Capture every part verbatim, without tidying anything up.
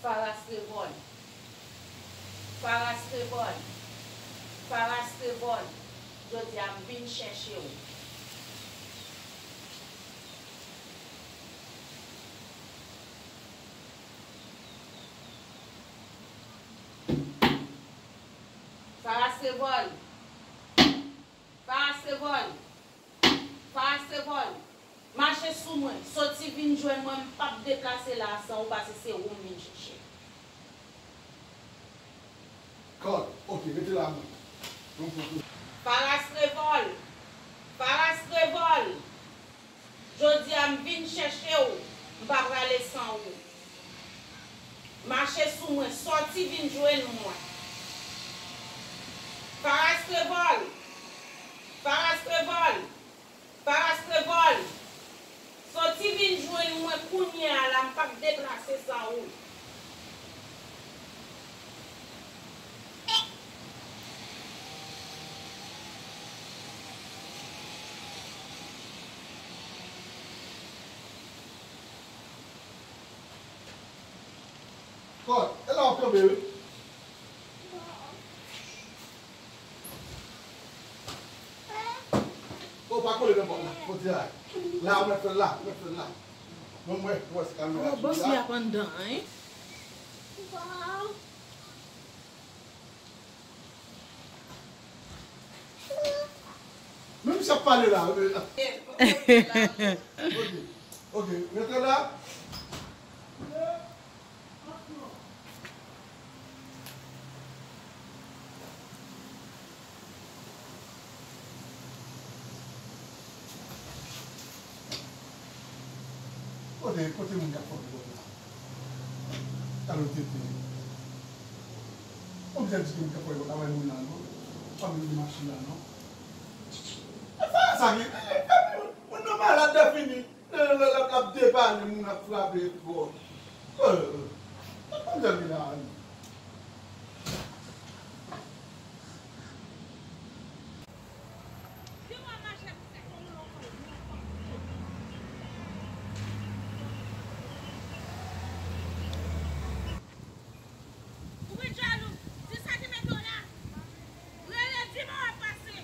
Faras Revòl. Faras Revòl. Faras Revòl. Jodi a m vin chèche w. Faras Revòl. Faras Revòl. Faras Revòl. Mache sou mwen. Soti vin jwenn mwen. M p ap deplase la a san ou paske se ou m vin chèche. Kòd. Ok, rete la mwen. Faras Revòl. Faras Revòl. Jodi a m vin chèche w, m pa prale san ou. Mache sou mwen, sòti vin jwenn mwen. Faras Trevòl! Faras Trevòl! Faras Trevòl! Sòti vin jwenn mwen kounye a la, m p ap deplase san ou. Kòd, e la w ap kanpe wi. O, pa kole nan pòt la. Fò di la. La, ou mèt fè l la, ou mèt fè l la. Mwen, mwen, mwen, se kalme la. Bòs li ap anndan an, wi. Men misye ap pale la. Ok, ok, rete la. Kote, kote moun k ap fè yon bòt la? Talè w tete. Konbyen di moun k ap fè yon bòt la, pa wè moun la non. Pa wè moun machin la non. E fè sa ki, moun nan malad defini. L ap, l ap depale moun ap frape pòt. Konbyen moun la? Ou vin jalou. Di sa ki mete w la. Rele, di men w ap pase.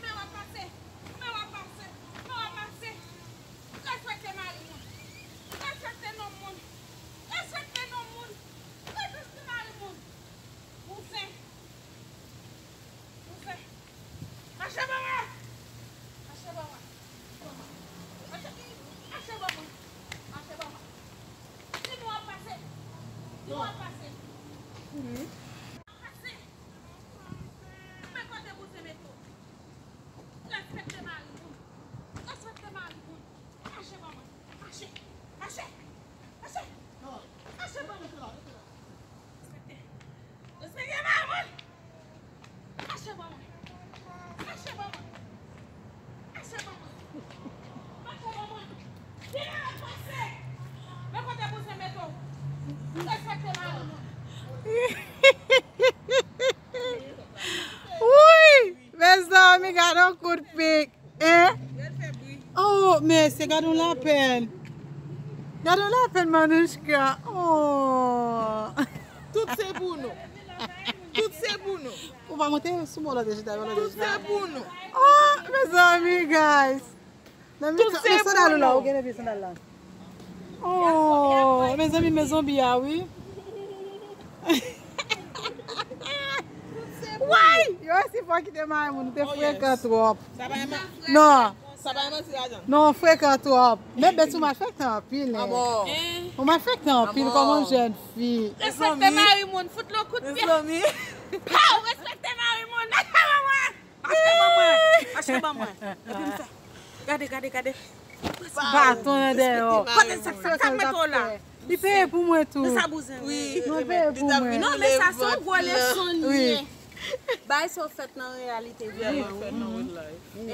Men w ap pase. Men w ap pase. Men w ap pase. Respekte mari moun. Respekte nonm moun. Respekte nonm moun. Respekte mari moun. Bouzen. Bouzen. Mache ban mwen. Mache ban mwen. Mache, mache ban mwen. Mache ban mwen. Di nou ap pase. Di nou ap pase. Ap pase. Men kote bouzen mete w. Respekte mari moun. Respekte mari moun. Mache ban mwen. Mache. Mache. Mache. Mache ban mwen. Respekte. Respekte mari moun. Mache ban mwen. Mache ban mwen. Mache ban mwen. Mache ban mwen. Vin al pase. Men kote bouzen mete w. Respekte mari moun. Wouy! Mezanmi, gade yon kout pik. Hein? Oh, mesye, gade yon lapèn. Gade yon lapèn, Manouchka. Oh. Tout se pou nou. Tout se pou nou. Ou pa monte sou bò lòt ejita, bò lòt ejita. Tout se pou nou. Oh, mezanmi, guys. Tout se pou nou. Ou gen depi sandal la. Oh, mezanmi, men zonbi a, wi. Woy! Yo, si fò kite mari moun, ou te frekan twòp. Non. Sa pa yon manti ladan. Non, frekan twòp. Men bèt ou malfektan anpil, hein. Ou malfektan anpil kòm yon jèn fi. Respekte mari moun, fout lon kout pye. Pow! Respekte mari moun. Mache ban mwen. Mache ban mwen. Epi m fè. Gade, gade, gade. Baton nan dèyè. Kote sa, sa, sa mete w la? Li peye pou mwen tou. Men sa bouzen. Wi. Non, li peye pou mwen. Non, men sa se yon gwo leson li ye. Bagay sa yo fèt nan reyalite vrèman, wi.